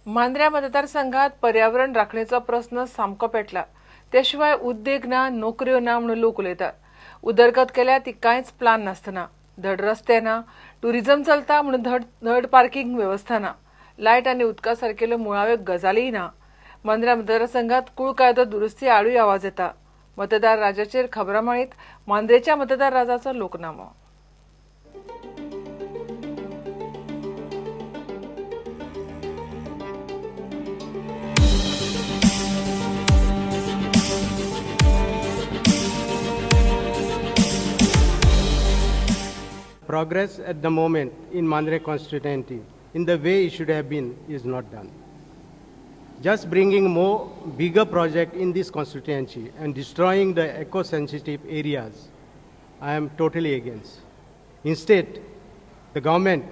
मांद्र्या मतदारसंघात पर्यावरण राखणेचो प्रस्न सामको पेटला. त्याशिवाय उद्देग ना, नोकऱ्यो ना म्हणून लोक उलयतात. उदरगत केल्या ती कांयच प्लान नासतना, धड रस्ते ना, टुरिझम चलता म्हणून धड पार्किंग वेवस्था ना, लायट आनी उदका सारकेल्यो मुळाव्यो गजालीय ना. मांद्र्या मतदारसंघात कूळ कायदो दुरुस्ती आडूय आवाज येता. मतदार राजाचेर खबरां माळीत मांद्रेच्या मतदार राजाचो लोकनामो. Progress at the moment in Mandrem constituency in the way it should have been is not done. Just bringing more bigger project in this constituency and destroying the eco-sensitive areas, I am totally against. Instead, the government,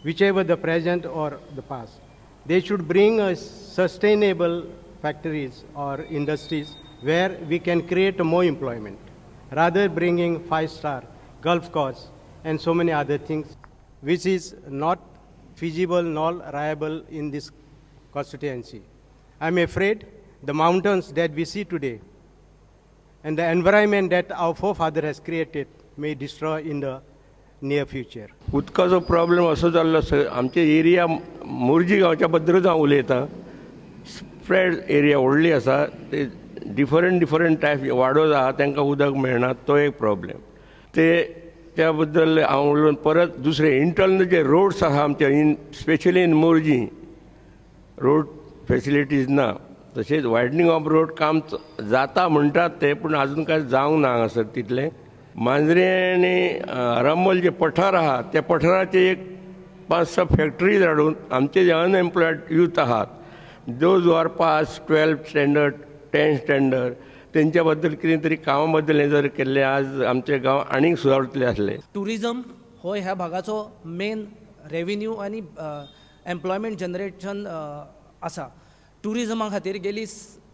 whichever the present or the past, they should bring a sustainable factories or industries where we can create more employment, rather bringing 5-star golf course and so many other things, which is not feasible nor viable in this constituency. I am afraid the mountains that we see today and the environment that our forefather has created may destroy in the near future. उदकाचो problem असो जाल्लो आसा, आमचे area Morjim गांवच्या बद्दलूच हांव उलयतां. Spread area व्हडली आसा, ते डिफरंट डिफरंट टायप वाडो आहा, तांकां उदक मेळना, तो एक प्रॉब्लेम. ते त्या बद्दल हांव उलोवन परत दुसरें इंटर्नल जे रोड्स आहा आमचे, in specially in Morjim road facilities ना, तशेंच वायडनींग ऑफ रोड काम जाता म्हणटात ते, पूण आजून कांय जावंक ना हांगासर तितलें. मांद्रें आनी आरांबोल जे पठार आहा त्या पठाराचे एक 5-6 फॅक्टरीज हाडून आमचे जे अनएम्प्लॉयड यूथ आहात, those who are pass 12th standard 10th standard, तेंच्या बद्दल कितें तरी कामा बद्दल हें जर केल्लें आज आमचे गांव आनीक सुदारतले आसले. टुरिझम हो ह्या भागाचो मेन रेविन्यू आनी एम्प्लॉयमेंट जनरेशन आसा. टुरिझमा खातीर गेली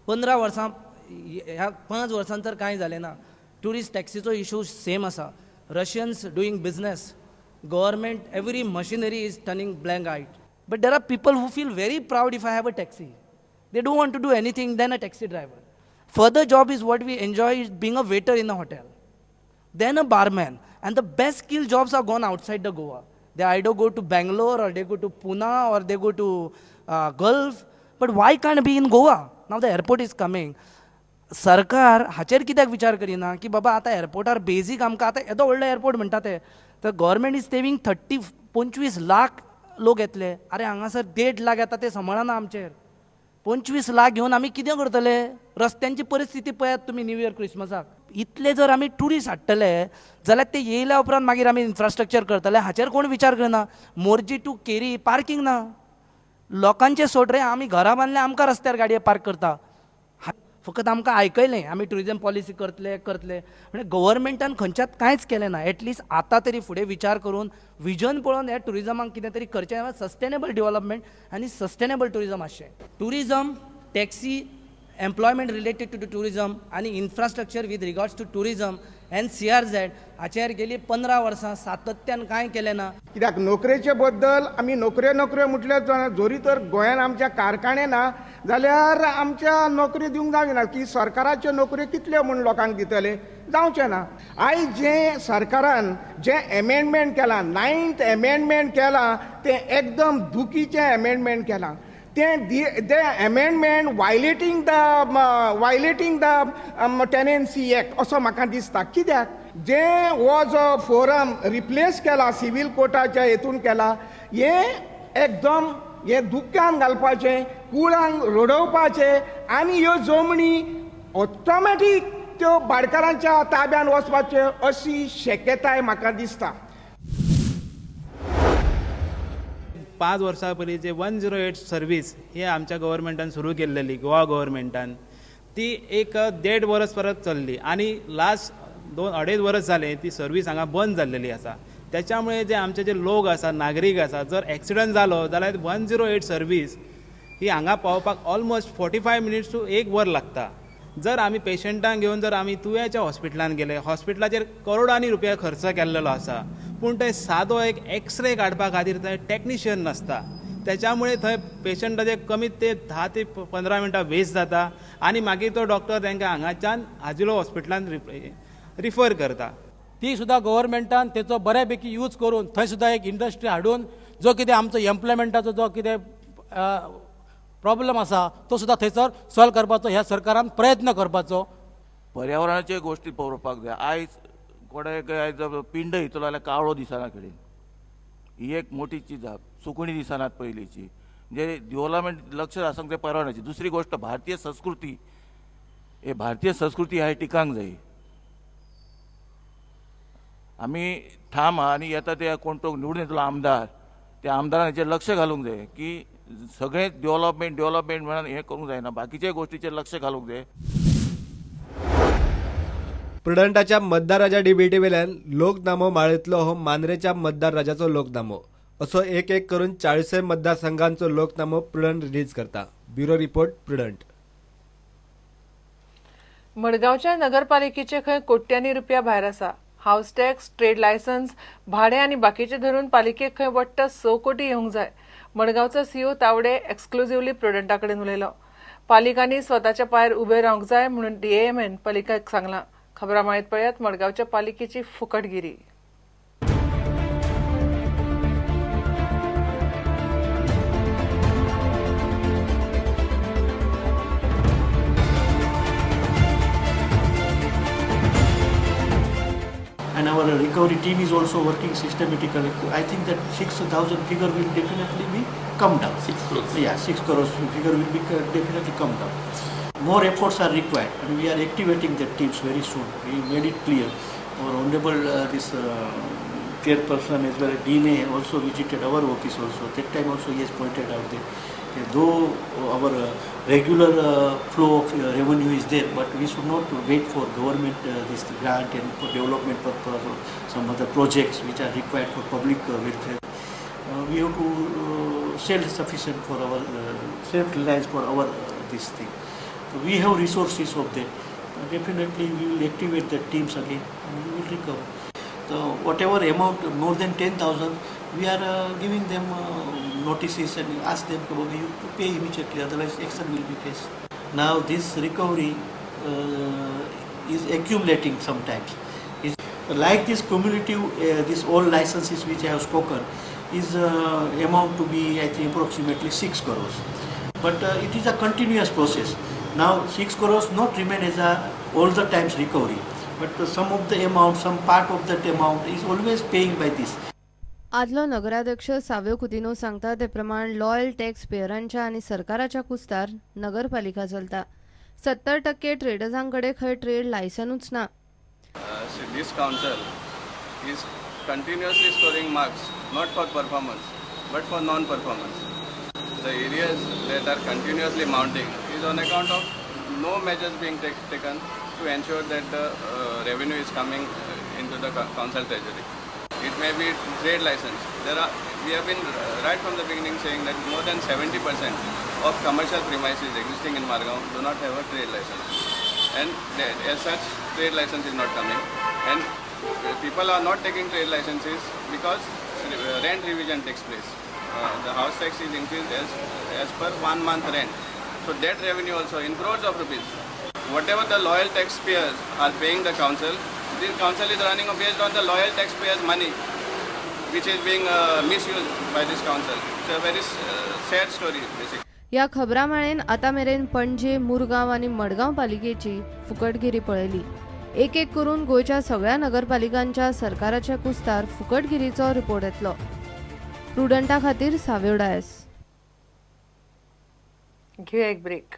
15 वर्सां, ह्या 5 वर्सां तर कांय जालें ना. ट्युरिस्ट टॅक्सीचो इशू सेम आसा. Russians doing business, government every machinery is turning blank eyed. But there are people who feel very proud if I have a taxi. They don't want to do anything than a taxi driver. Further job is what we enjoy is being a waiter in a hotel, then a barman, and the best skilled jobs are gone outside the Goa. They either go to Bangalore or they go to Pune or they go to Gulf. But why can't be in Goa? Now the airport is coming. सरकार हाचेर कित्याक विचार करिना की बाबा आतां एअरपोर्टार basic आमकां आतां येदो व्हडलो एअरपोर्ट म्हणटा ते, तर गव्हर्मेंट is saving 25 lakh लोक येतले. अरे हांगासर 1.5 लाख येता ते सांबाळना आमचेर. 25 लाख घेवन आमी कितें करतले? रस्त्यांची परिस्थिती पळयात तुमी न्यू इयर क्रिसमसाक. इतले जर आमी ट्युरिस्ट हाडटले जाल्यार ते येयल्या उपरांत मागीर आमी इन्फ्रास्ट्रक्चर करतले, हाचेर कोण विचार करना. मोरजी टू केरी पार्किंग ना, लोकांचे सोड रे, आमी घरां बांदले आमकां रस्त्यार गाडये पार्क करता. फकत आमकां आयकयलें आमी ट्युरिजम पॉलिसी करतले करतले, म्हणजे गव्हर्मेंटान खंयच्यात कांयच केलें ना. एटलिस्ट आतां तरी फुडें विचार करून विजन पळोवन ह्या ट्युरिजमाक कितें तरी करचें, सस्टेनेबल डेव्हलपमेंट आनी सस्टेनेबल ट्युरिजम आसचें. Tourism, taxi, employment related to tourism आनी infrastructure with regards to tourism and CRZ हाचेर गेली 15 वर्सां सातत्यान कांय केलें ना. कित्याक नोकरेचे बद्दल आमी नोकऱ्यो नोकऱ्यो म्हटल्यार जरी तर गोंयान आमच्या कारखाने ना जाल्यार आमच्या नोकरी दिवंक जावची ना की सरकाराच्यो नोकऱ्यो कितल्यो म्हूण लोकांक दितले, जावचें ना. आयज जें सरकारान जें एमेंडमेंट केलां, 9th amendment केलां, तें एकदम दुखीचें एमेंडमेंट केलां. तें amendment violating the tenancy act असो म्हाका दिसता. कित्याक जें हो जो फोरम रिप्लेस केला सिवील कोर्टाच्या हेतून केला, हें एकदम हें दुख्खान घालपाचें, कुळांक रडोवपाचें आनी ह्यो जमनी ऑटोमॅटीक त्यो भाटकारांच्या ताब्यान वचपाच्यो अशी शक्यताय म्हाका दिसता. 5 वर्सां पयलीं जे 108 सर्वीस हे आमच्या गव्हर्मेंटान सुरू केल्लेली, गोवा गव्हर्मेंटान, ती एक 1.5 वर्स परत चल्ली आनी लास्ट 2-2.5 वर्स जालें ती सर्वीस हांगा बंद जाल्लेली आसा. त्याच्यामुळे जे आमचे जे लोक आसा, नागरीक आसा, जर एक्सिडंट जालो जाल्यार 108 सर्वीस ही हांगा पावपाक ऑलमोस्ट 45 मिनिट्स टू 1 वर लागता. जर आमी पेशंटांक घेवन जर आमी तुव्याच्या हॉस्पिटलान गेले, हॉस्पिटलाचेर करोडांनी रुपया खर्च केल्लेलो आसा, पूण ते सादो एक एक्सरे काडपा खातीर थंय टॅक्निशियन नासता. त्याच्यामुळे थंय पेशंटाचे कमीत ते 10 ते 15 मिनटां वेस्ट जाता आनी मागीर तो डॉक्टर तांकां हांगाच्यान आजिलो हॉस्पिटलान रिफर करता. ती सुद्दां गव्हर्मेंटान तेचो बऱ्यापैकी यूज करून थंय सुद्दां एक इंडस्ट्री हाडून जो कितें आमचो एम्प्लॉयमेंटाचो जो कितें प्रॉब्लम आसा तो सुद्दां थंयसर सॉल्व करपाचो ह्या सरकारान प्रयत्न करपाचो. पर्यावरणाचे गोश्टी पळोवपाक जाय. आयज कोणाक आयज पिंड हितलो जाल्यार कावळो दिसना कडेन, ही एक मोठी चीज आहा. सुकणी दिसनात पयलींची, म्हणजे डेव्हलपमेंट लक्ष आसूंक जाय पर्यावरणाची. दुसरी गोश्ट भारतीय संस्कृती, हे भारतीय संस्कृती हाय टिकांक जाय. आमी ठाम आहा आनी येता ते कोण तो निवडून येतलो आमदार, त्या आमदारान हेचेर लक्ष घालूंक जाय की सगळें डेव्हलपमेंट डेव्हलपमेंट म्हणून हें करूंक जायना, बाकीच्या गोश्टीचेर लक्ष घालूंक जाय. प्रुडंटाच्या मतदार राजा डिबेटी वेल्यान लोकनामो माळेंतलो हो मांद्रेच्या मतदार राजाचो लोकनामो असो एक एक करून 40 मतदारसंघांचो लोकनामो प्रुडंट रिलीज करता. Bureau report, Prudent. मडगांवच्या नगरपालिकेचे खंय कोट्यांनी रुपया भायर आसा. हावस टॅक्स, ट्रेड लायसन्स, भाडें आनी बाकीचे धरून पालिकेक खंय वट्ट 6 कोटी येवंक जाय. मडगांवचो सीओ तावडे एक्सक्लुझिव्हली प्रुडंटा कडेन उलयलो. पालिकांनी स्वताच्या पांयार उबे रावंक जाय म्हणून डीएएमएन पालिकेक सांगलां. खबरां माळेंत पळयात मडगांवच्या पालिकेची फुकटगिरी. And our recovery team is also working systematically. I think that 6,000 figure will definitely be come down. 6 crores. Yeah, 6 crores figure will be definitely come down. More efforts are required, and we are activating the teams very soon. We made it clear. Our honorable this chairperson as well as DMA also visited our office also. That time also he has pointed out that though our regular flow of revenue is there, but we should not wait for government this grant and for development purpose or some other projects which are required for public welfare. We have to self-sufficient for our self-reliance for our this thing. So we have resources of that. Definitely we will activate the teams again and we will recover. So whatever amount more than 10,000, we are giving them notices and ask them to pay immediately, otherwise action will be faced. Now this recovery is accumulating sometimes. It's like this cumulative, this all licenses which I have spoken is amount to be I think approximately 6 crores. But it is a continuous process. Now 6 crores not remain as a all the times recovery, but some of the amount, some part of that amount is always paying by this. आदलो नगराध्यक्ष साव्यो कुतिनो सांगता ते प्रमाण loyal tax पेयरांच्या आनी सरकाराच्या कुस्तार नगरपालिका चलता. 70% ट्रेडर्सां कडेन खंय ट्रेड लायसनूच ना. This council is continuously scoring marks not for performance but for non performance. The areas that are continuously mounting is on account of no measures being taken to ensure that the revenue is coming into the council treasury. It may be trade license. We have been right from the beginning saying that more than 70% of commercial premises existing in Margao do not have a trade license, and as such trade license is not coming, and people are not taking trade licenses because rent revision takes place. The house tax is increased as per 1 month rent. So that revenue also in crores of rupees. Whatever the loyal taxpayers are paying the council, this council is running based on the loyal taxpayers' money, which is being misused by this council. It's a very sad story basically. ह्या खबरां माळेन आतां मेरेन पणजे, मुरगांव आनी मडगांव पालिकेची फुकटगिरी पळयली. एक एक करून गोंयच्या सगळ्या नगरपालिकांच्या सरकाराच्या कुस्तार फुकटगिरीचो रिपोर्ट येतलो. प्रुडंटा खातीर साव्यो डायस. घेऊया एक ब्रेक.